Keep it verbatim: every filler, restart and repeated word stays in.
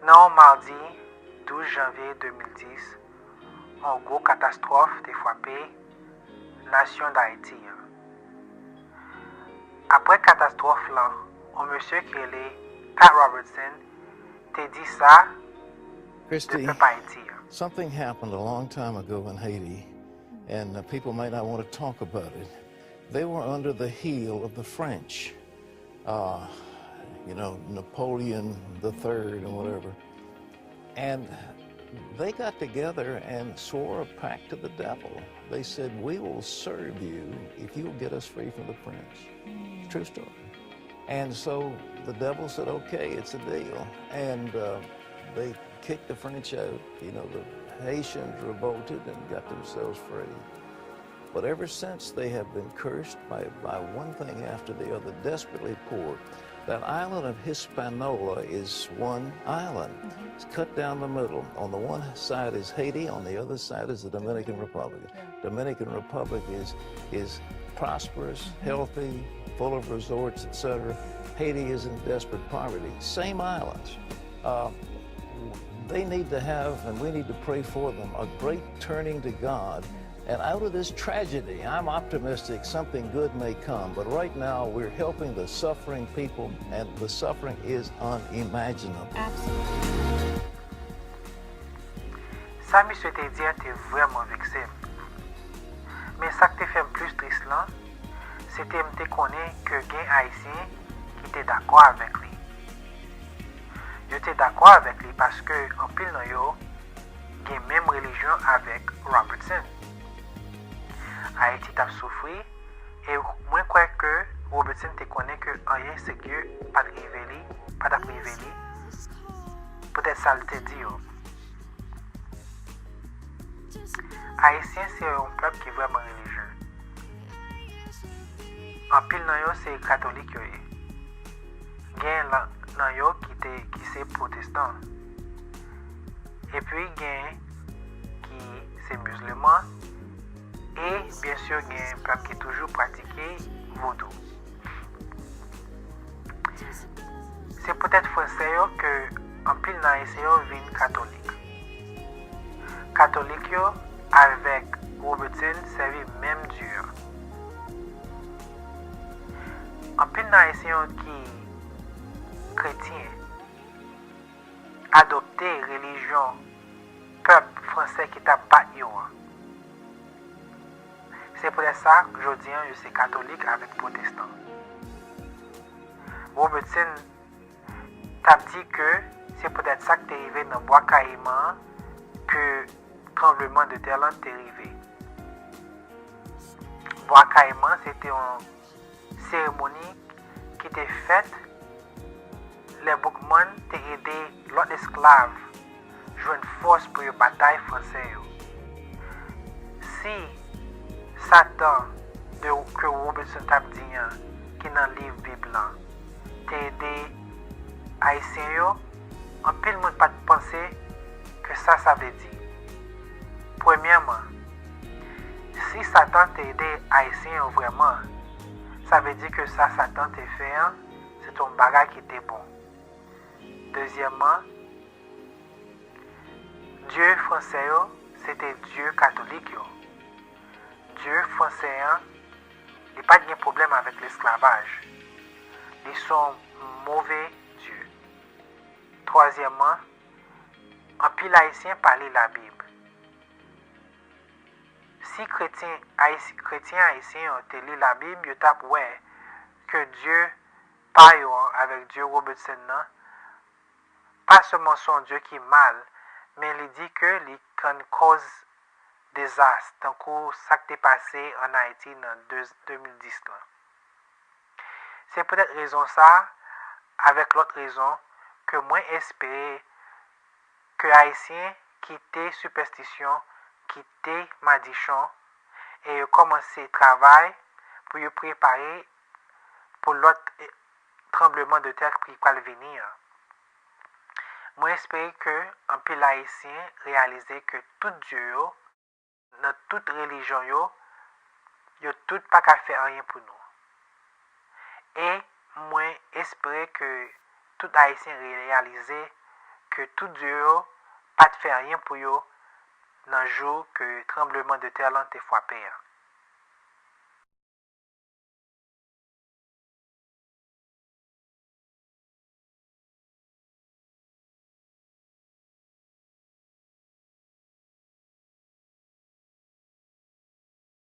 Nan yon madi douz janvye de mil dis, yon gwo katastwòf te frape nasyon Dayiti an. Apre katastwòf lan, yon mesye ki rele Pat Robertson te di sa de Christy, pèp Ayiti an. Something happened a long time ago in Haiti, and uh, people might not want to talk about it. They were under the heel of the French, uh, you know, Napoleon the third or whatever. And they got together and swore a pact to the devil. They said, "We will serve you if you will get us free from the French." True story. And so the devil said, "Okay, it's a deal." And uh, they kicked the French out. You know, the Haitians revolted and got themselves free. But ever since, they have been cursed by, by one thing after the other, desperately poor. That island of Hispaniola is one island. It's cut down the middle. On the one side is Haiti, on the other side is the Dominican Republic. Dominican Republic is, is prosperous, healthy, full of resorts, et cetera. Haiti is in desperate poverty. Same islands. Uh, they need to have, and we need to pray for them, a great turning to God. And out of this tragedy, I'm optimistic something good may come. But right now, we're helping the suffering people, and the suffering is unimaginable. Absolutely. Sa misye te di an te vrèman vekse m. Men sa k te fè m plis tris lan, se te m te konnen ke gen Ayisyen ki te dakò avèk li. Yo te dakò avèk li paske anpil nan yo gen menm relijyon avèk Robertson. Ayiti t ap soufri, e mwen kwè ke Robertson te konnen ke anyen serye pa t rive li, pa t ap rive li, poutèt sa l te di yo. Ayisyen se yon pèp ki vrèman relijye. Anpil nan yo se katolik yo ye. Gen la- nan yo ki te, ki se pwotestan. Epi gen ki se mizilman. E byen si gen pèp ki toujou pratike vodou. Se poutèt fransè yo ke anpil nan Ayisyen yo vin katolik. Katolik yo avèk Robertson sèvi menm Dye an. Anpil nan Ayisyen yo ki kretyen adopte relijyon pèp fransè ki t ap bat yo an. Se poutèt sa, jodi an, yo se katolik avèk pwotestan. Robertson t ap di ke se poutèt sa k te rive nan Bwa Kayiman an ke tranbleman de tè lan te rive. Bwa Kayiman, se te yon seremoni ki te fèt lè Boukman te ede lòt esklav jwenn fòs pou yo batay fransè yo. Si Satan de, ke Robertson t ap di an, ki nan liv Bib lan, te ede Ayisyen yo, anpil moun pa t panse ke sa sa vle di. Premyèman, si Satan te ede Ayisyen yo vrèman, sa vle di ke sa Satan te fè an, se te yon bagay ki te bon. Dezyèmman, Dye fransè yo, se te Dye katolik yo. Dye fransè an, li pa t gen pwoblèm avèk lesklavaj. Li se yon move Dye. Twazyèmman, anpil Ayisyen pa li Labib. Si kretyen ayis-, kretyen ayisyen yo te li Labib, yo t ap wè ke Dye pa yo an avèk Dye Robertson nan, pa sèlman se yon Dye ki mal, men li di ke li konn kòz dezas, tankou sa k te pase ann Ayiti nan de, de mil dis lan. Se poutèt rezon sa a, avèk lòt rezon, ke mwen espere ke Ayisyen kite sipèstisyon, kite madichon, e yo kòmanse travay pou yo prepare pou lòt, e, tranbleman de tè ki pral vini an. Mwen espere ke anpil Ayisyen reyalize ke tout dye yo, nan tout relijyon yo, yo tout pa ka fè anyen pou nou. E mwen espere ke tout Ayisyen reyalize ke tout dye yo pa t fè anyen pou yo nan jou ke tranbleman de tè lan te frape an.